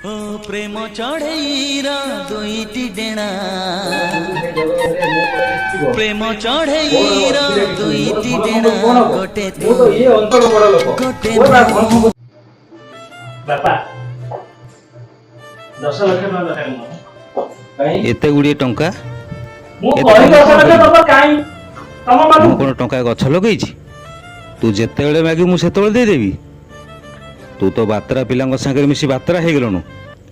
ଓ ପ୍ରେମ ଚଢ଼େଇର ଦୁଇଟି ଡେଣା, ପ୍ରେମ ଚଢ଼େଇର ଦୁଇଟି ଡେଣା, ଗୋଟେ ତୁ ଗୋଟେ ମୁଁ। ବାପା, 10 ଲକ୍ଷ ଟଙ୍କା ଦରକାର ମୋର। ଏତେ ଗୁଡ଼ିଏ ଟଙ୍କା? ମୁଁ ଏତେ କହିଲି ଟଙ୍କା 10 କଣ ଲକ୍ଷ କରିବୁ? ଦବ କାଇଁ ତମ ମୁଁ ମାନଙ୍କୁ? କଣ ଟଙ୍କା ଗଛ ଲଗେଇଛି? ତୁ ଯେତେବେଳେ ମାଗିବୁ ମୁଁ ସେତେବେଳେ ଦେଇଦେବି? ତୁ ତ ବାତ୍ରା ପିଲାଙ୍କ ସାଙ୍ଗରେ ମିଶି ବାତ୍ରା ହେଇଗଲୁଣୁ।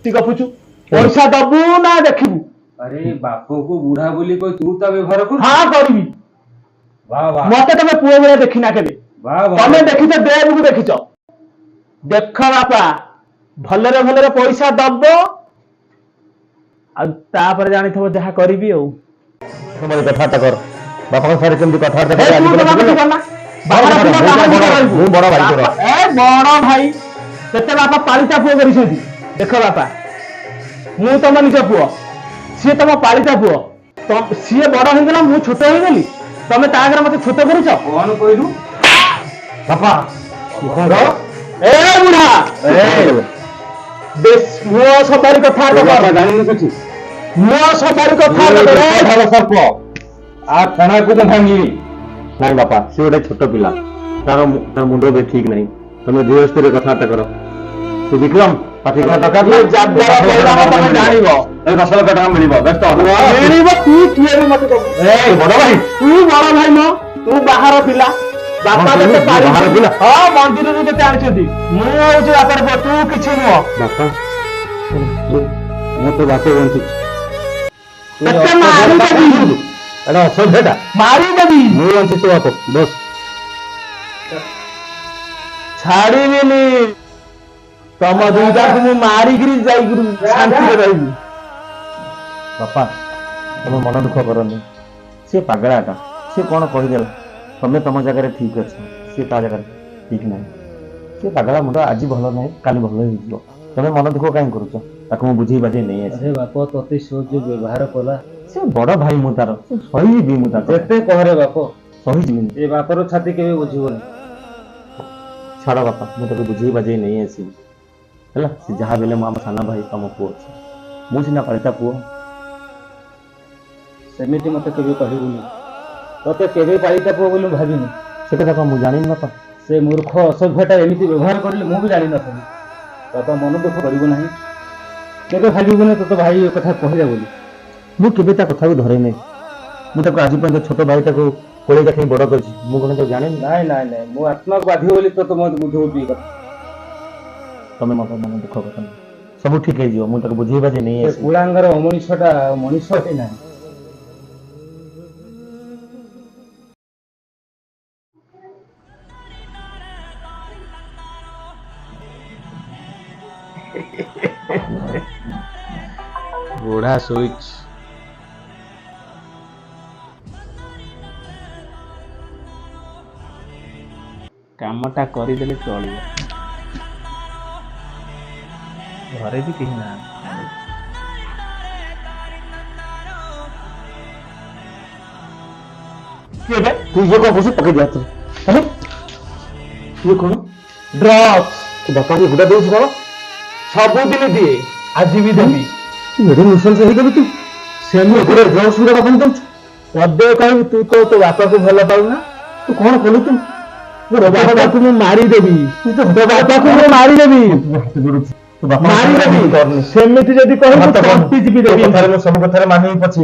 ଗପୁଛୁ, ପଇସା ଦବୁ ନା ଦେଖିବୁ? ଆରେ, ବାପକୁ ବୁଢା ବୋଲି କହି ତୁ ତା ବ୍ୟବହାର କରୁଛୁ? ହଁ, କରିବି। ବାଃ ବାଃ। ମତେ ତମେ ପୁଅ ଭଳିଆ ଦେଖିନା କେବେ। ବାଃ ବାଃ। ତମେ ଦେଖିଛ, ଦେବକୁ ଦେଖିଛ। ଦେଖ ବାପା, ଭଲରେ ଭଲରେ ପଇସା ଦବ ଆଉ ତାପରେ ଜାଣିଥିବ ଯାହା କରିବି ଆଉ। ସମୟରେ କଥାବାର୍ତ୍ତା କର। ବାପାଙ୍କ ସାଙ୍ଗରେ କେମିତି କଥାବାର୍ତ୍ତା ଏ, କର। ତୁ ତ ବାପା କର ନା। ବାହାର ପିଲା ବାହାର ପିଲା ରହିବୁ। ମୁଁ ବଡ ଭାଇ ତୋର। ଏ ବଡ ଭାଇ, କେତେ ବାପା ପାଳିତା ପୁଅ କରିଛନ୍ତି। ଦେଖ ବାପା, ମୁଁ ତମ ନିଜ ପୁଅ, ସିଏ ତମ ପାଳିତା ପୁଅ। ସିଏ ବଡ ହେଇଗଲା, ମୁଁ ଛୋଟ ହେଇଗଲି। ତମେ ତା ଆଗରେ ମତେ ଛୋଟ କରୁଛ। କଣ କହିଲୁ? ବାପା, କଣ? ଏ ବୁଢା, ବେଶ ମୁହଁ ସମ୍ଭାଳି କଥାବାର୍ତ୍ତା ବାପା କର। ଜାଣିନୁ କିଛି। ମୁହଁ ସମ୍ଭାଳି କଥାବାର୍ତ୍ତା କର। ଭଲ ସର୍ପ ଆ ଫଣାକୁ ମୁଁ ଭାଙ୍ଗିବି। ନାଇଁ ବାପା, ସେ ଗୋଟେ ଛୋଟ ପିଲା, ତାର ମୁଣ୍ଡ ଏବେ ଠିକ ନାହିଁ। ତମେ ଧୀରେ ସ୍ଥିରେ କଥାବାର୍ତ୍ତା କର। ତୁ ବିକ୍ରମ ପାଟି କର ଦରକାର। ଇଏ ଯାଦ୍ୱାରା ପରିଣାମ ତମେ ଜାଣିବ। 10 ଲକ୍ଷ ଟଙ୍କା ମିଳିବ, ବ୍ୟସ୍ତ ହନା। ମିଳିବ। ତୁ କିଏ ବି ମତେ ଦବୁ? ଏ ବଡ ଭାଇ। ତୁ ବଡ ଭାଇ ନୁହଁ, ତୁ ବାହାର ପିଲା। ବାପା ହଁ, ତତେ ମୁଁ ବାହାର ପିଲା? ହଁ, ମନ୍ଦିରରୁ କେତେ ଆଣିଛନ୍ତି। ମୁଁ ହଉଛି ବାପାର ପୁଅ, ତୁ କିଛି ନୁହଁ। ବାପା, ମୁଁ ତ ବାପ ବଞ୍ଚିଛି। ତତେ ମାରିଦେବି। ଏଟା ଅସଭ୍ୟଟା। ମାରିଦେବି। ମୁଁ ବଞ୍ଚିଛି ତୋ ବାପ, ବସ୍। ଛାଡ଼ିବିନି ତମ ଦୁଇଟାକୁ, ମୁଁ ମାରିକିରି ଯାଇକିରି ଶାନ୍ତିରେ ରହିବି। ବାପା, ତମେ ମନ ଦୁଃଖ କରନି। ସିଏ ପାଗଳାଟା, ସିଏ କଣ କହିଦେଲା। ତମେ ତମ ଜାଗାରେ ଠିକ ଅଛ, ସିଏ ତା ଜାଗାରେ ଠିକ ନାହିଁ। ସିଏ ପାଗଳା ମୁଣ୍ଡ, ଆଜି ଭଲ ନାହିଁ, କାଲି ଭଲ ହେଇଯିବ। ତମେ ମନ ଦୁଃଖ କାହିଁ କରୁଛ? ତାକୁ ମୁଁ ବୁଝେଇ ବାଝେଇ ନେଇ ଆସିବି। ଆରେ ବାପ, ତତେ ସେ ଯୋଉ ବ୍ୟବହାର କଲା। ସେ ବଡ ଭାଇ, ମୁଁ ତାର ସେ ସହିଯିବି ମୁଁ ତାର। ଯେତେ କହରେ ବାପ, ସହିଯିବି ମୁଁ। ଏ ବାପର ଛାତି କେବେ ବୁଝିବନି। ଛାଡ଼ ବାପା, ମୁଁ ତାକୁ ବୁଝେଇ ବାଝେଇ ନେଇ ଆସିବି, ହେଲା? ସେ ଯାହା ବେଲେ ମୁଁ ଆମ ସାନ ଭାଇ, ତମ ପୁଅ ଅଛି। ମୁଁ ସିନା ପାଳିତା ପୁଅ। ସେମିତି ମତେ କେବେ କହିବୁନି। ତତେ କେବେ ପାଳିତା ପୁଅ ବୋଲି ମୁଁ ଭାବିନି। ସେ କଥା କଣ ମୁଁ ଜାଣିନି ବାପା? ସେ ମୂର୍ଖ ଅସଭ୍ୟଟା ଏମିତି ବ୍ୟବହାର କରିଲେ ମୁଁ ବି ଜାଣିନଥିଲି। ବାପା, ମନ ଦୁଃଖ କରିବୁ ନାହିଁ। କେବେ ଭାବିବୁନି ତୋତେ ଭାଇ ଏ କଥା କହିଲା ବୋଲି। ମୁଁ କେବେ ତା କଥାକୁ ଧରେ ନାହିଁ। ମୁଁ ତାକୁ ଆଜି ପର୍ଯ୍ୟନ୍ତ ଛୋଟ ଭାଇଟାକୁ କୋଳେଇ କାଖେଇ ବଡ କରିଛି। ମୁଁ କଣ ତାକୁ ଜାଣିନି? ନାଇଁ ନାଇଁ ନାଇଁ, ମୋ ଆତ୍ମାକୁ ବାଧିବ ବୋଲି ତୋତେ ମୁଁ ବୁଝଉଛି ଏ କଥା। ତମେ ମୋ ମନ ଦୁଃଖ କରନି, ସବୁ ଠିକ ହେଇଯିବ। ମୁଁ ତାକୁ ବୁଝେଇ ବାଝେଇ ନେଇ ସେ ଆସିବି। କୁଳାଙ୍ଗର ଅମଣିଷଟା ମଣିଷ ହେଇନାହିଁ। ବୁଢା ଶୋଇଛି। କାମଟା କରିଦେଲେ ଚଳିବ। ଘରେ ବି କେହି ନାହାନ୍ତି। କିଏ ବେ? ତୁ ଇଏ କଣ କରୁଛୁ? ପକେଇ ଦେ ହାତରେ। ଆରେ, ଇଏ କଣ? ଡ୍ରଗ୍ସ। ତୁ ବାପାକୁ ଏଗୁଡ଼ା ଦଉଛୁ କଣ? ସବୁଦିନ ଦିଏ, ଆଜି ବି ଦେବି। ତୁ ଏଡେ ନୃଶଂସ ହେଇଗଲୁ ତୁ? ସେମିତି ଏଗୁଡ଼ା ଡ୍ରଗ୍ସ ଗୁଡ଼ା ବାପାଙ୍କୁ ଦଉଛୁ? ପଦେ କହିବୁ, ତୁ ତ ତୋ ବାପାକୁ ଭଲ ପାଉନା। ତୁ କଣ କଲୁ ତୁ? ତୋ ବାପାକୁ ମୁଁ ମାରିଦେବି। ତୁ ତ ତୋ ବାପାକୁ ମୁଁ ମାରିଦେବି। ହାତ ଯୋଡୁଛି, ତୁ ବାପା ମାରିଦେବି। କରନି। ସେମିତି ଯଦି କହିବୁ, ହାତ କର। ତଣ୍ଟି ଚିପି ତୋ ଦେବି। କଥାରେ ମୁଁ ସବୁ କଥାରେ ମାନିବି ପଛେ,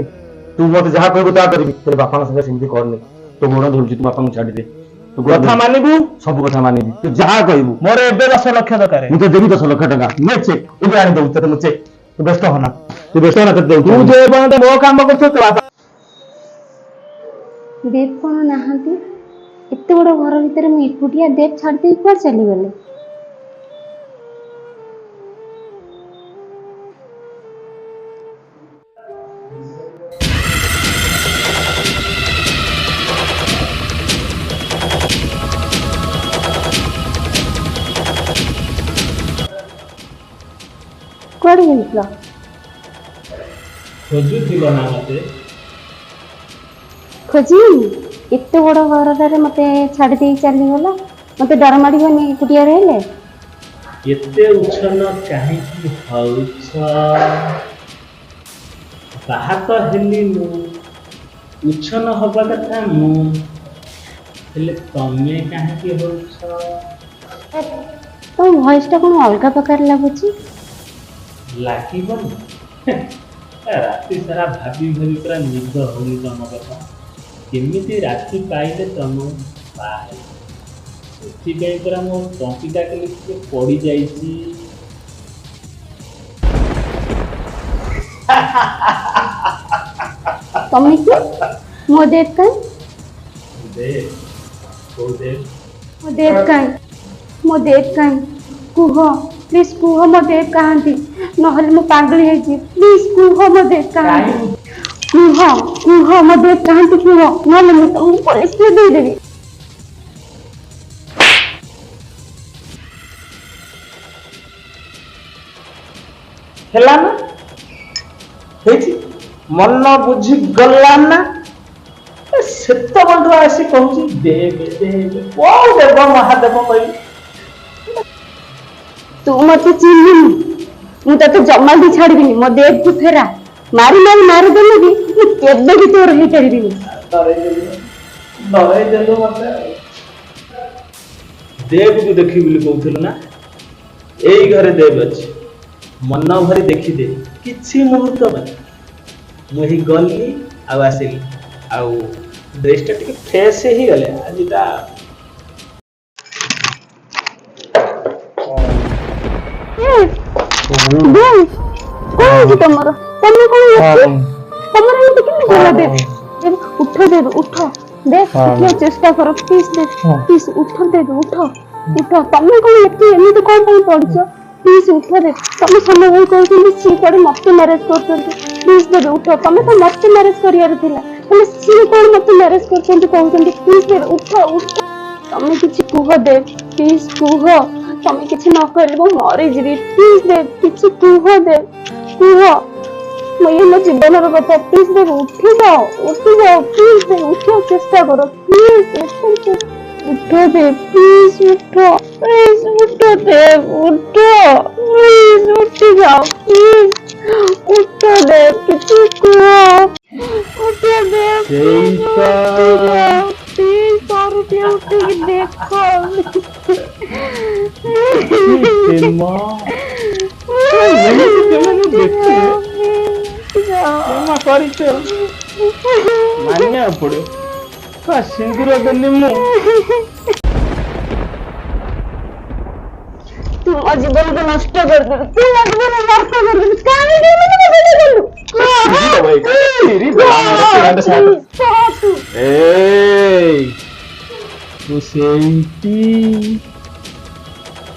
ତୁ ମତେ ଯାହା କହିବୁ ତାହା କରିବି। ତୋର ବାପାଙ୍କ ସାଙ୍ଗରେ ସେମିତି କରନି। ତୋ ଗୋଡ଼ ଧରୁଛି, ତୁ ବାପାଙ୍କୁ ଛାଡ଼ିଦେ। ତୁ ଗୋଡ଼ କଥା ଧରୁଛି। ମାନିବୁ? ସବୁ କଥା ମାନିବି, ତୁ ଯାହା କହିବୁ। ମୋର ଏବେ 10 ଲକ୍ଷ ଦରକାର। ମୁଁ ତ ଦେବି 10 ଲକ୍ଷ ଟଙ୍କା। ନେ ଚେକ୍, ଏବେ ଆଣି ଦଉଛି ତତେ ମୁଁ ଚେକ୍। ତୁ ବ୍ୟସ୍ତ ହନା, ତୁ ବ୍ୟସ୍ତ ହନା, ତତେ ତୁ ଦଉଛି। ଯେ ପର୍ଯ୍ୟନ୍ତ ମୋ କାମ କରୁଛୁ, ତୋ ବାପା ଦେବ କଣ ନାହାନ୍ତି? ଏତେ ବଡ଼ ଘର ଭିତରେ ମୁଁ ଏକୁଟିଆ। ଦେବ ଛାଡ଼ି ଦେଇ କୁଆଡ଼େ ଚାଲିଗଲେ? କୁଆଡ଼େ ଯାଇଥିଲ? ଖୋଜୁଥିଲ ନା ମତେ? ଖୋଜିବି? ଏତେ ବଡ଼ ଘରଟାରେ ମତେ ଛାଡ଼ି ଦେଇ ଚାଲିଗଲ, ମତେ ଡର ମାଡ଼ିବନି ଏକୁଟିଆ ରହିଲେ? ଏତେ ଉଛନ କାହିଁକି ହଉଛ? ବାହା ତ ହେଲି ମୁଁ, ଉଛନ ହବା କଥା ମୁଁ, ହେଲେ ତମେ କାହିଁକି ହଉଛ? ତମ ଭଏସଟା କ'ଣ ଅଲଗା ପ୍ରକାର ଲାଗୁଛି? ଲାଗିବନି? ରାତି ସାରା ଭାବି ଭାବି ପୁରା ନିଦ ହଉନି ତମ କଥା। କେମିତି ରାତି ପାଇଲେ ତମ ବାହା ହେବି, ସେଥିପାଇଁ ପୁରା ମୋ ତଣ୍ଟିଟା କାଲି ଟିକେ ପଡ଼ିଯାଇଛି। ତମେ କିଏ? ମୋ ଦେବ କାଇଁ? ଦେବ? କୋଉ ଦେବ? ମୋ ଦେବ କାଇଁ? ମୋ ଦେବ କାଇଁ? କୁହ ପ୍ଲିଜ, କୁହ ମୋ ଦେବ କାହାନ୍ତି, ନହେଲେ ମୁଁ ପାଗଳି ହେଇଯିବି। ପ୍ଲିଜ କୁହ ମୋ ଦେବ କାହାନ୍ତି। କୁହ, କୁହ ମୋ ଦେବ କାହାନ୍ତି, କୁହ, ନହେଲେ ମୁଁ ତମକୁ ପୋଲିସରେ ଦେଇଦେବି। ହେଲା ନା, ହେଇଛି, ମନ ବୁଝି ଗଲା ନା? ଏ ସେତେବେଳଠୁ ଆସି କହୁଛି ଦେବେ ଦେବେ, କୋଉ ଦେବ ମହାଦେବ କହିବି? ତୁ ମତେ ଚିହ୍ନିନୁ। ମୁଁ ତତେ ଜମା ବି ଛାଡିବିନି। ମୋ ଦେବକୁ ଫେରା। ମାରି ମାରି ମାରିଦେଲେ ବି ମୁଁ କେବେ ବି ତୋର ହେଇପାରିବିନି। ଡରେଇ ଦେଲୁ, ଡରେଇ ଦେଲୁ ମତେ। ଦେବକୁ ଦେଖିବି ବୋଲି କହୁଥିଲୁ ନା? ଏଇ ଘରେ ଦେବ ଅଛି, ମନ ଭରି ଦେଖିଦେ କିଛି ମୁହୂର୍ତ୍ତ ପାଇଁ। ମୁଁ ଏଇ ଗଲି ଆଉ ଆସିଲି, ଆଉ ଡ୍ରେସଟା ଟିକେ ଫ୍ରେଶ ହେଇଗଲେ ଆଜିଟା। ଦେବ, କଣ ହେଇଛି ତମର? ତମେ କଣ ଏତେ, ତମର ଏମିତି କେମିତି ହେଲା? ଦେବ, ଦେବ ଉଠ, ଦେବ ଉଠ, ଦେବ ଉଠିବାକୁ ଚେଷ୍ଟା କର ପ୍ଲିଜ। ଦେବ ପ୍ଲିଜ ଉଠ, ଦେବ ଉଠ, ଉଠ। ତମେ କଣ ଏତେ ଏମିତି କଣ ପାଇଁ ପଡିଛ? ପ୍ଲିଜ ଉଠ ଦେବ। ତମେ ସାନ ଭାଇ କହୁଛନ୍ତି ସିଏ କୁଆଡେ ମତେ ମ୍ୟାରେଜ କରୁଛନ୍ତି। ପ୍ଲିଜ ଦେବ ଉଠ। ତମେ ତ ମତେ ମ୍ୟାରେଜ କରିବାର ଥିଲା, ହେଲେ ସିଏ କଣ ମତେ ମ୍ୟାରେଜ କରୁଛନ୍ତି କହୁଛନ୍ତି। ପ୍ଲିଜ ଦେବ ଉଠ, ଉଠ। ତମେ କିଛି କୁହ ଦେବ, ପ୍ଲିଜ କୁହ। ତମେ କିଛି ନ କହିଲେ ମୁଁ ମରିଯିବି। ପ୍ଲିଜ ଦେବ କିଛି କୁହ, ଦେବ କୁହ। ମୁଁ ଇଏ ମୋ ଜୀବନର କଥା। Please Dev ଉଠିଯାଅ, ଉଠିଯାଅ please. ଦେବ ଉଠିବାକୁ ଚେଷ୍ଟା କର ପ୍ଲିଜ। ଉଠ ଦେବ, ପ୍ଲିଜ ଉଠ, ପ୍ଲିଜ ଉଠ ଦେବ, ଉଠ ପ୍ଲିଜ, ଉଠିଯାଅ ପ୍ଲିଜ। ଉଠ ଦେବ, କିଛି କୁହ, ଉଠ ଦେବ। ସେଇ ତ। ପ୍ଲିଜ ଥରେ ଟିକେ ଉଠିକି ଦେଖ। ପ୍ରେମ ଏମିତି କେମିତି ଦେଖେ? ପ୍ରେମ କରିଛ, ମାନିବାକୁ ପଡିବ। ସିନ୍ଦୁର ଦେଲି ମୁଁ। ତୁ ମୋ ଜୀବନକୁ ନଷ୍ଟ କରିଦେଲୁ, ତୁ ମୋ ଜୀବନ ନଷ୍ଟ କରିଦେଲୁ। କାହିଁକି ଏମିତି ମୋ ସହିତ କଲୁ? କହ ତୁ। ଏଇ ତୁ ସେଇଠି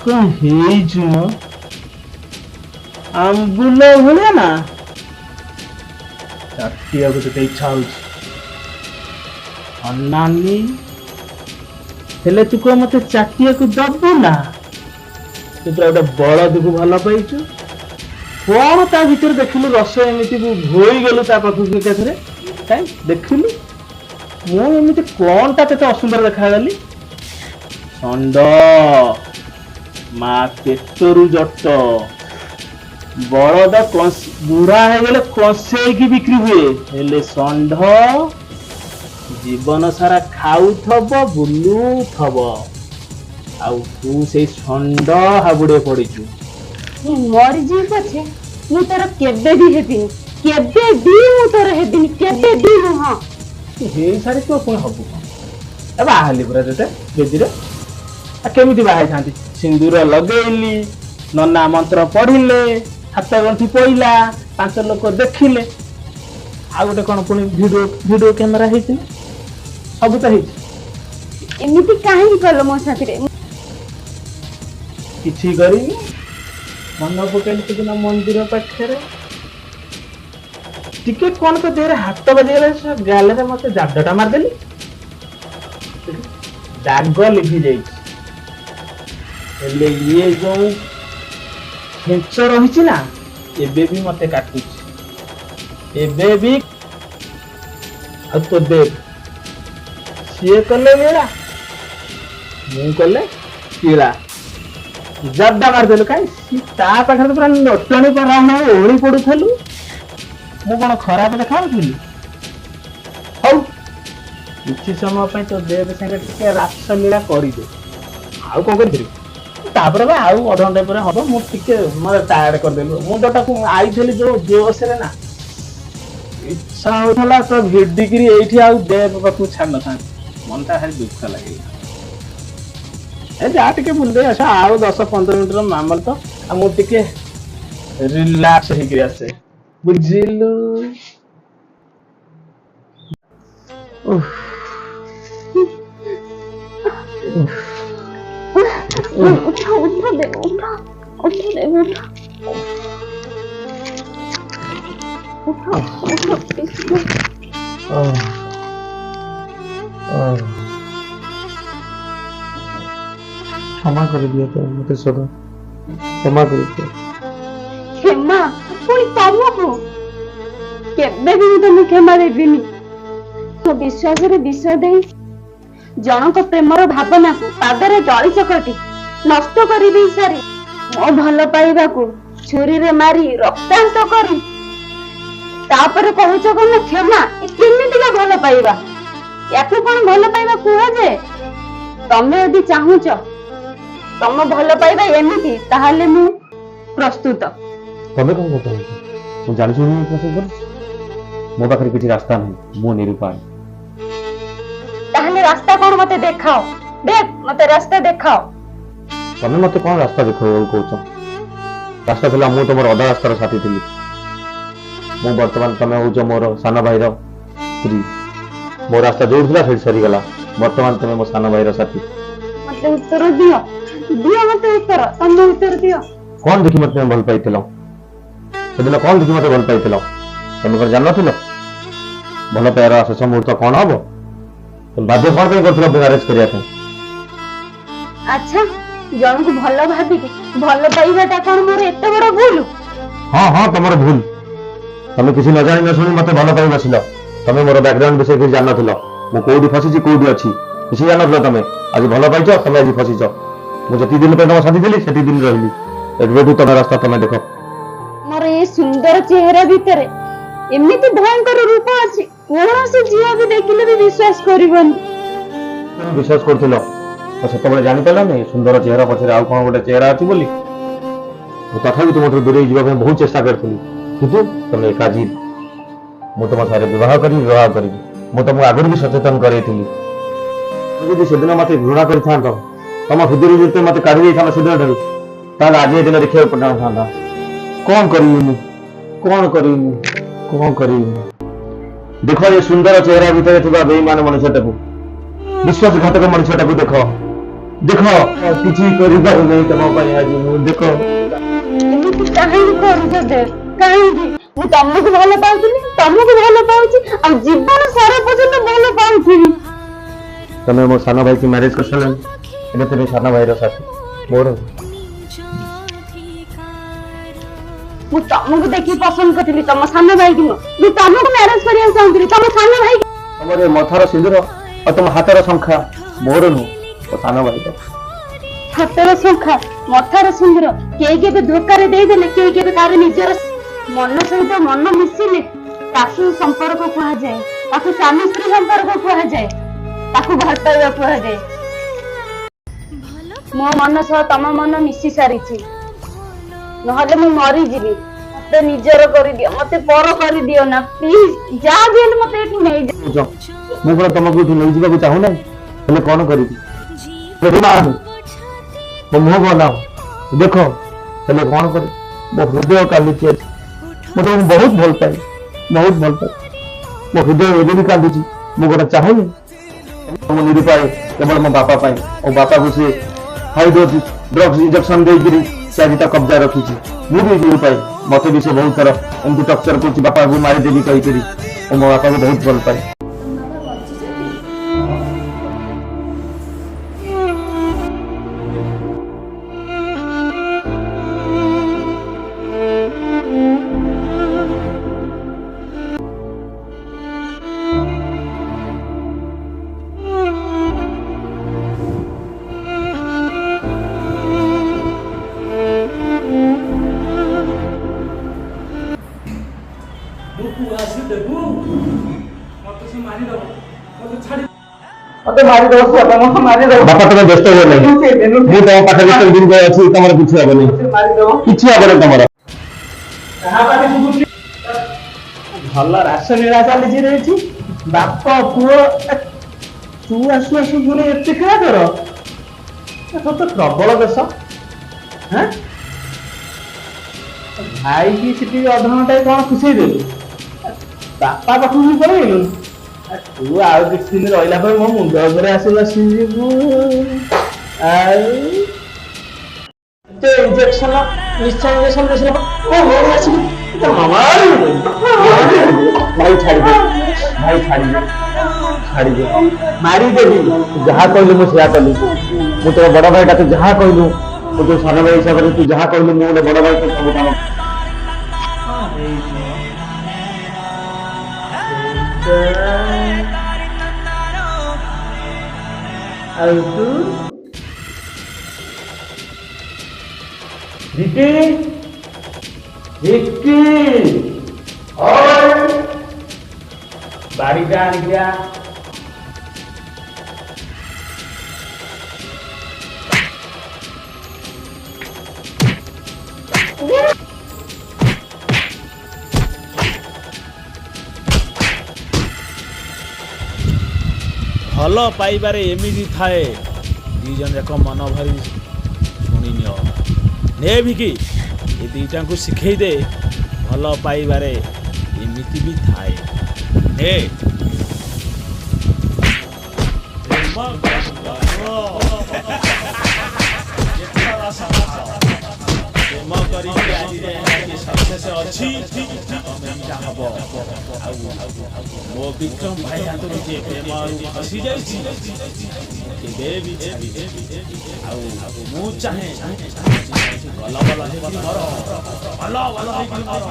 କଣ ହେଇଛୁ ମ, ଆମ୍ବୁଲ ଭଳିଆ ନା? ଚାଟିବାକୁ ତତେ ଇଚ୍ଛା ହଉଛି ଅନାନି, ହେଲେ ତୁ କଣ ମତେ ଚାଟିବାକୁ ଦବୁ ନା? ତୁ ପୁରା ଗୋଟେ ବଳଦକୁ ଭଲ ପାଇଛୁ। କଣ ତା ଭିତରେ ଦେଖିଲୁ ରସ, ଏମିତି ହୋଇଗଲୁ ତା ପାଖକୁ ଏକାଥରେ? କାଇଁ ଦେଖିଲୁ, ମୁଁ ଏମିତି କଣଟା ତତେ ଅସୁନ୍ଦର ଦେଖାଗଲି? ଷଣ୍ଡ ମା ପେଟରୁ ଜଟ ବଳଦ ବୁଢା ହେଇଗଲେ କଂସେଇକି ବିକ୍ରି ହୁଏ, ହେଲେ ଷଣ୍ଢ ଜୀବନ ସାରା ଖାଉଥବ ବୁଲୁଥବ। ଆଉ ତୁ ସେଇ ଷଣ୍ଢ ହାବୁଡେ ପଡିଛୁ। ମୁଁ ମରିଯିବି ପଛେ ମୁଁ ତୋର କେବେ ବି ହେବିନି, କେବେ ବି ମୁଁ ତୋର ହେବିନି, କେବେ ବି ନୁହଁ। ତୁ ହେଇସାରି ତୁ ପୁଣି ହବୁ କଣ? ଏ ବାହା ହେଲି ପୁରା ତତେ ବେଦିରେ। ଆଉ କେମିତି ବାହା ହେଇଥାନ୍ତି? ସିନ୍ଦୁର ଲଗେଇଲି, ନନା ମନ୍ତ୍ର ପଢିଲେ, ହାତ ଗଣ୍ଠି ପଇଲା, ପାଞ୍ଚ ଲୋକ ଦେଖିଲେ। ଆଉ ଗୋଟେ କଣ ପୁଣି ଭିଡିଓ କ୍ୟାମେରା ହେଇଛି ନା, ସବୁ ତ ହେଇଛି। ଏମିତି କାହିଁକି କଲ ମୋ ସାଥିରେ? କିଛି କରିନି। ମନ ପକେଇଲି ସେଦିନ ମନ୍ଦିର ପାଖରେ ଟିକେ କଣ ତ ଦେହରେ ହାତ ବାଜିଗଲା, ସେ ଗାଲରେ ମତେ ଜାଡଟା ମାରିଦେଲି, ଦାଗ ଲିଭି ଯାଇଛି। ହେଲେ ଇଏ ଯୋଉ ଖେଞ୍ଚ ରହିଛି ନା, ଏବେ ବି ମତେ କାଟୁଛି, ଏବେ ବି। ଆଉ ତୋ ଦେବ ସିଏ କଲେ ଲୀଳା, ମୁଁ କଲେ କିଳା। ଜବ୍ଦା ମାରିଦେଲୁ। କାଇଁ ତା ପାଖରେ ତ ପୁରା ନଟଣି ପରାଣ ଓଳି ପଡୁଥିଲୁ। ମୁଁ କଣ ଖରାପ ଦେଖାଉଥିଲି? ହଉ, କିଛି ସମୟ ପାଇଁ ତୋ ଦେବ ସାଙ୍ଗରେ ଟିକେ ରାସଲୀଳା କରିଦେ, ଆଉ କଣ କରିପାରିବି? ତାପରେ ବା ଆଉ ଅଧଘଣ୍ଟା ପରେ ହବ। ମୁଁ ଟିକେ ମତେ ଟାୟାର୍ଡ କରିଦେଲୁ। ମୁଣ୍ଡଟାକୁ ଆଇଥିଲି ଯୋଉ ଜୋସରେ ନା, ଇଚ୍ଛା ହଉଥିଲା ତ ଭିଡିକିରି ଏଇଠି ଆଉ ଦେବ ପାଖକୁ ଛାଡି ନଥାନ୍ତି। ମନଟା ଭାରି ଦୁଃଖ ଲାଗିଲା। ଏ ଯା ଟିକେ ବୁଲିଦେଇ ଆସ, ଆଉ 10-15 ମିନିଟର ମାମଲ ତ। ଆଉ ମୁଁ ଟିକେ ରିଲାକ୍ସ ହେଇକିରି ଆସେ, ବୁଝିଲୁ? ଉଠ, ଉଠ ଦେବ, ଉଠ, ଉଠ ଦେବ, ଉଠ, ଉଠ, ଉଠ ପ୍ଲିଜ। କ୍ଷମା କରିଦିଅ ତ ମତେ ସଦା, କ୍ଷମା କରିଦିଅ। କ୍ଷମା ପୁଣି ତମକୁ? କେବେ ବି ମୁଁ ତମକୁ କ୍ଷମା ଦେବିନି। ମୋ ବିଶ୍ୱାସରେ ବିଷ ଦେଇ, ଜଣଙ୍କ ପ୍ରେମର ଭାବନାକୁ ପାଦରେ ଦଳି ଚକଟି ନଷ୍ଟ କରିଦେଇ ସାରି, ମୋ ଭଲ ପାଇବାକୁ ଛୁରୀରେ ମାରି ରକ୍ତାକ୍ତ କରି ତାପରେ କହୁଛ କଣ କ୍ଷମା? ଏ କେମିତିକା ଭଲ ପାଇବା? ୟାକୁ କଣ ଭଲ ପାଇବା କୁହାଯାଏ? ତମେ ଯଦି ଚାହୁଁଛ ତମ ଭଲ ପାଇବା ଏମିତି, ତାହେଲେ ମୁଁ ପ୍ରସ୍ତୁତ। ତମେ କଣ ଚାହୁଁଛ? ମୁଁ ଜାଣିଛି ମୁଁ ପସନ୍ଦ କରୁଛି। ମୋ ପାଖରେ କିଛି ରାସ୍ତା ନାହିଁ, ମୁଁ ନିରୁପାୟ। ତାହେଲେ ରାସ୍ତା କଣ ମତେ ଦେଖାଅ ଦେବ, ମତେ ରାସ୍ତା ଦେଖାଅ। ତମେ ମତେ କଣ ରାସ୍ତା ଦେଖାଇବାକୁ କହୁଛ? ରାସ୍ତା ଥିଲା, ମୁଁ ତମର ଅଧା ରାସ୍ତାର ସାଥୀ ଥିଲି। ମୁଁ ବର୍ତ୍ତମାନ ତମେ ହଉଛ ମୋର ସାନ ଭାଇର ସ୍ତ୍ରୀ। ମୋ ରାସ୍ତା ଯୋଉଠି ଥିଲା ସେଇଠି ସରିଗଲା। ବର୍ତ୍ତମାନ ତମେ ମୋ ସାନ ଭାଇର ସାଥୀ। ମତେ ଉତ୍ତର ଦିଅ, ଦିଅ ମତେ ଉତ୍ତର, ତମେ ଉତ୍ତର ଦିଅ। କଣ ଦେଖି ମତେ ତମେ ଭଲ ପାଇଥିଲ ସେଦିନ? କଣ ଦେଖି ମତେ ଭଲ ପାଇଥିଲ? ତମେ କଣ ଜାଣିନଥିଲ ଭଲ ପାଇବାର ଶେଷ ମୁହୂର୍ତ୍ତ କଣ ହବ? ତମେ ବାଧ୍ୟ କଣ ପାଇଁ କରୁଥିଲ ମ୍ୟାରେଜ କରିବା ପାଇଁ? ଆଚ୍ଛା, ଜଣକୁ ଭଲ ଭାବିକି ଭଲ ପାଇବାଟା କଣ ମୋର ଏତେ ବଡ ଭୁଲ? ହଁ ହଁ, ତମର ଭୁଲ। ତମେ କିଛି ନ ଜାଣି ନ ଶୁଣି ମତେ ଭଲ ପାଇ ବସିଲ। ତମେ ମୋର ବ୍ୟାକଗ୍ରାଉଣ୍ଡ ବିଷୟରେ କିଛି ଜାଣିନଥିଲ। ମୁଁ କୋଉଠି ଫସିଛି, କୋଉଠି ଅଛି, କିଛି ଜାଣିନଥିଲ ତମେ। ଆଜି ଭଲ ପାଇଛ, ତମେ ଆଜି ଫସିଛ। ମୁଁ ଯେତିକି ଦିନ ପାଇଁ ତମ ସାଥି ଥିଲି, ସେତିକି ଦିନ ରହିଲି। ଏବେଠୁ ତମ ରାସ୍ତା ତମେ ଦେଖ। ମୋର ଏ ସୁନ୍ଦର ଚେହେରା ଭିତରେ ଏମିତି ଭୟଙ୍କର ରୂପ ଅଛି, କୌଣସି ଝିଅ ବି ଦେଖିଲେ ବି ବିଶ୍ୱାସ କରିବନି। ତମେ ବିଶ୍ୱାସ କରୁଥିଲ ତ ସେତେବେଳେ ଜାଣିପାରିଲନି ସୁନ୍ଦର ଚେହେରା ପଛରେ ଆଉ କଣ ଗୋଟେ ଚେହେରା ଅଛି ବୋଲି। ମୁଁ ତଥାପି ତୁମଠୁ ଦୂରେଇ ଯିବା ପାଇଁ ବହୁତ ଚେଷ୍ଟା କରିଥିଲି, କିନ୍ତୁ ତମେ ଏକା ଜିଦ୍, ମୁଁ ତମ ସାଙ୍ଗରେ ବିବାହ କରିବି, ବିବାହ କରିବି। ମୁଁ ତମକୁ ଆଗରୁ ବି ସଚେତନ କରେଇଥିଲି। তুমি ଯଦି ସେଦିନ ମତେ ଘୃଣା କରିଥାନ୍ତ, ତମ ହୃଦୟରୁ ଯଦି ମତେ କାଢି ଦେଇଥାନ୍ତ ସେଦିନ ଠାରୁ, ତାହେଲେ ଆଜି ଏ ଦିନ ଦେଖିବାକୁ ପଡିନଥାନ୍ତା। କଣ କରିବି ମୁଁ? କଣ କରିବି ମୁଁ? କଣ କରିବି ମୁଁ? ଦେଖ, ଏ ସୁନ୍ଦର ଚେହେରା ଭିତରେ ଥିବା ବେଇମାନ ମଣିଷଟାକୁ, ବିଶ୍ୱାସଘାତକ ମଣିଷଟାକୁ ଦେଖ, ଦେଖ। କିଛି କରିପାରୁନାହିଁ ତମ ପାଇଁ ଆଜି ମୁଁ, ଦେଖ। ଏମିତି କାହିଁକି କରୁଛ ଦେବ, କାହିଁକି? ମୁଁ ତମକୁ ଭଲ ପାଉଥିଲି, ତମକୁ ଭଲ ପାଉଛି, ଆଉ ଜୀବନ ସାରା ପର୍ଯ୍ୟନ୍ତ ଭଲ ପାଉଥିବି। ତମେ ମୋ ସାନ ଭାଇକି ମ୍ୟାରେଜ କରିସାରିଲଣି। ଏବେ ତୁମେ ସାନ ଭାଇର ସାଥୀ, ମୋର। ମୁଁ ତମକୁ ଦେଖି ପସନ୍ଦ କରିଥିଲି, ତମ ସାନ ଭାଇକି ନୁହଁ। ମୁଁ ତମକୁ ମ୍ୟାରେଜ କରିବାକୁ ଚାହୁଁଥିଲି, ତମ ସାନ ଭାଇ। ତମର ଏ ମଥାର ସିନ୍ଦୁର ଆଉ ତମ ହାତର ଶଙ୍ଖା ମୋର ନୁହଁ, ମୋ ସାନ ଭାଇର। ହାତର ଶଙ୍ଖା, ମଥାର ସିନ୍ଦୁର କେହି କେବେ ଧୋକାରେ ଦେଇଦେଲେ କେହି କେବେ କାହାର ନିଜର ମନ ସହିତ ମନ ମିଶିଲେ ତାକୁ ସମ୍ପର୍କ କୁହାଯାଏ, ତାକୁ ସ୍ୱାମୀ ସ୍ତ୍ରୀ ସମ୍ପର୍କ କୁହାଯାଏ, ତାକୁ ଭଲ ପାଇବା କୁହାଯାଏ। ମୋ ମନ ସହ ତମ ମନ ମିଶି ସାରିଛି, ନହେଲେ ମୁଁ ମରିଯିବି। ମତେ ନିଜର କରିଦିଅ, ମତେ ପର କରିଦିଅ ନା, ପ୍ଲିଜ। ଯାହା ବି ହେଲେ ମତେ ଏଠୁ ନେଇଯାଅ। ବୁଝ, ମୁଁ କଣ ତମକୁ ଏଠୁ ନେଇଯିବାକୁ ଚାହୁଁନାହିଁ? ହେଲେ କଣ କରିବି? ବେଇମାନ, ମୋ ମୁହଁକୁ ଅନାଅ, ଦେଖ। ହେଲେ କଣ କରିବି? ମୋ ହୃଦୟ କାନ୍ଦୁଛି ଆଜି। ମୁଁ ତମକୁ ବହୁତ ଭଲ ପାଏ, ବହୁତ ଭଲ ପାଏ। ମୋ ହୃଦୟ ଏବେ ବି କାନ୍ଦୁଛି। ମୁଁ ଗୋଟେ ଚାହୁଁନି। ମୁଁ ନିରୁପାୟ କେବଳ ମୋ ବାପା ପାଇଁ। ମୋ ବାପାକୁ ସେ ହାଇ ଡୋଜ୍ ଡ୍ରଗ୍ସ ଇଞ୍ଜେକ୍ସନ ଦେଇକିରି ସେ ଆଜି ତା କବ୍ଜା ରଖିଛି। ମୁଁ ବି ନିରୁପାୟ। ମତେ ବି ସେ ବହୁତ ଥର ଏମିତି ଟର୍ଚର କରୁଛି, ବାପାକୁ ମାରିଦେବି କହିକିରି। ମୁଁ ମୋ ବାପାକୁ ବହୁତ ଭଲ ପାଏ। ବାବା ବଞ୍ଚିଛନ୍ତି? ମତେ ମାରିଦବ ବାପା, ମତେ ମାରିଦବ। ବାପା, ତମେ ବ୍ୟସ୍ତ ହୁଅ ନାହିଁ। ମୁଁ ତମ ପାଖରେ ଯେତେ ଦିନ ଯାଏ ଅଛି, ତମର କିଛି ହବନି। କିଛି ହବନି ତମର। ଭଲ ରାସଲୀଳା ଚାଲିଛି ରହିଛି ବାପ ପୁଅ। ଏ, ତୁ ଆସୁ ଆସୁ ପୁଣି ଏତେ ଖେଳା ତୋର। ଏ, ତୋର ତ ପ୍ରବଳ ଦୋଷ। ହାଁ, ଭାଇ କି ସେଠି ଅଧଘଣ୍ଟାଏ କଣ ଖୁସେଇ ଦେଲୁ, ବାପା ପାଖକୁ ବି ପଳେଇଲୁ। ତୁ ଆଉ କିଛି ଦିନ ରହିଲା ପରେ ମୋ ମୁଣ୍ଡ ଉପରେ ଆସି ବସିଯିବୁ। ଆଉ ଏତେ ଇଞ୍ଜେକ୍ସନ, ନିଶା ଇଞ୍ଜେକ୍ସନ ଦେଇ ଆସିକି। ଭାଇ, ଛାଡ଼ିଦେ। ଭାଇ, ଛାଡ଼ିଦେ, ଛାଡ଼ିଦେ। ମାରିଦେବି। ଯାହା କହିଲୁ ମୁଁ ସେୟା କଲି। ମୁଁ ତୋର ବଡ ଭାଇଟା, ତୁ ଯାହା କହିଲୁ, ମୁଁ ତୋ ସାନ ଭାଇ ହିସାବରେ ତୁ ଯାହା କହିଲୁ, ମୁଁ ଗୋଟେ ବଡ ଭାଇ, ତୋ ସବୁ କାମ। କଣ ହେଇଛି ସେଇଟା? ଆଉ ତୁ ଭିକି, ଭିକି, ବାଡ଼ିଟା ଆଣିକି ଆ। ଭଲ ପାଇବାରେ ଏମିତି ଥାଏ। ଦି ଜଣ ଯାକ ମନ ଭରି ଶୁଣି ନିଅ। ନେ ଭିକି, ଏ ଦିଟାଙ୍କୁ ଶିଖେଇ ଦେ, ଭଲ ପାଇବାରେ ଏମିତି ବି ଥାଏ। ନେ। ପ୍ରେମ ପ୍ରେମ କରିକି ଆଜି ଯାଏଁ ସକ୍ସେସ୍ ଅଛି, ତମେ ହବ। ଆଉ ମୋ ବିକ୍ରମ ଭାଇ ହାତରୁ ଯିଏ ପ୍ରେମ ଖସି ଯାଇଛି, କେବେ ବି ଛାଡ଼ିବେନି। ଆଉ ମୁଁ ଚାହେଁ ଗଲ ବଲ ହେଇକି ମର, ଭଲ ଭଲ ହେଇକି ମର।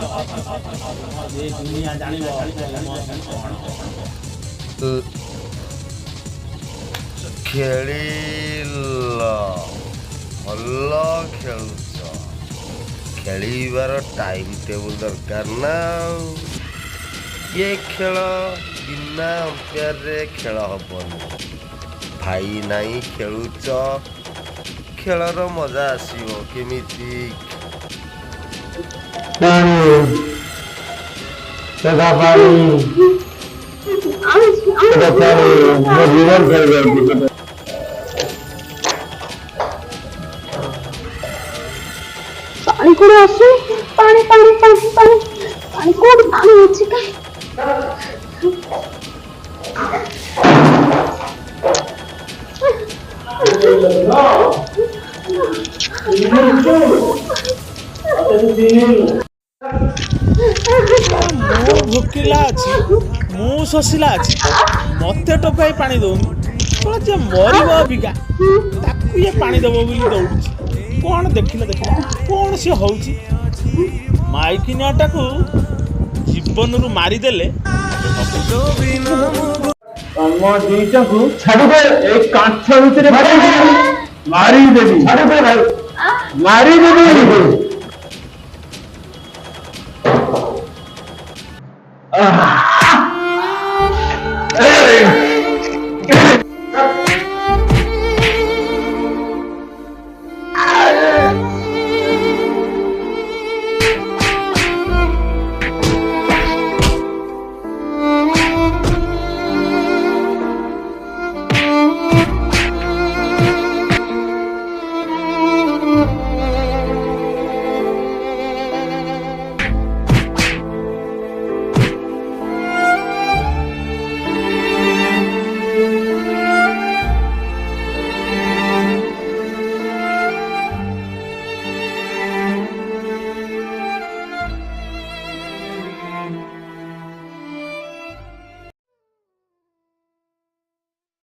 ଏ ଦୁନିଆ ଜାଣିବ ପ୍ରେମ କଣ। ଖେଳିଲ, ଭଲ ଖେଳୁଛ। ଖେଳିବାର ଟାଇମ୍ ଟେବୁଲ୍ ଦରକାର ନା। ଆଉ ଇଏ ଖେଳ ବିନା ଅମ୍ପାୟାରରେ ଖେଳ ହବନି। ଭାଇ ନାହିଁ ଖେଳୁଛ, ଖେଳର ମଜା ଆସିବ କେମିତି? ପାଣି, ସେଟା ପାଣି, ସେଟା ପାଣି। ମୋ ଜୀବନ ଫେରି ଯାଉଛି। ପାଣି କୋଉଠି ଆସୁ? ପାଣି, ପାଣି, ପାଣି, ପାଣି, ପାଣି କୋଉଠି? ପାଣି ଅଛି କାଇଁ? ମୁଁ ଭୋକିଲା ଅଛି, ମୁଁ ଶୋଷିଲା ଅଛି, ମତେ ଟୋପାଏ ପାଣି ଦଉନି। ଶଳା, ଯିଏ ମରିବ ଅବିକା ତାକୁ ଇଏ ପାଣି ଦବ ବୋଲି ଦୌଡୁଛି। କଣ ଦେଖିଲ? ଦେଖିଲ କଣ ସିଏ ହଉଛି? ମାଇକିନାଟାକୁ ଜୀବନରୁ ମାରିଦେଲେ। ତମ ଦିଟାକୁ ଛାଡ଼ିଦେ, ଏଇ କାନ୍ଥ ଭିତରେ ମାରିଦେବି। ଛାଡ଼ିଦେ ଭାଇ। ମାରିଦେବି। ଆଃ।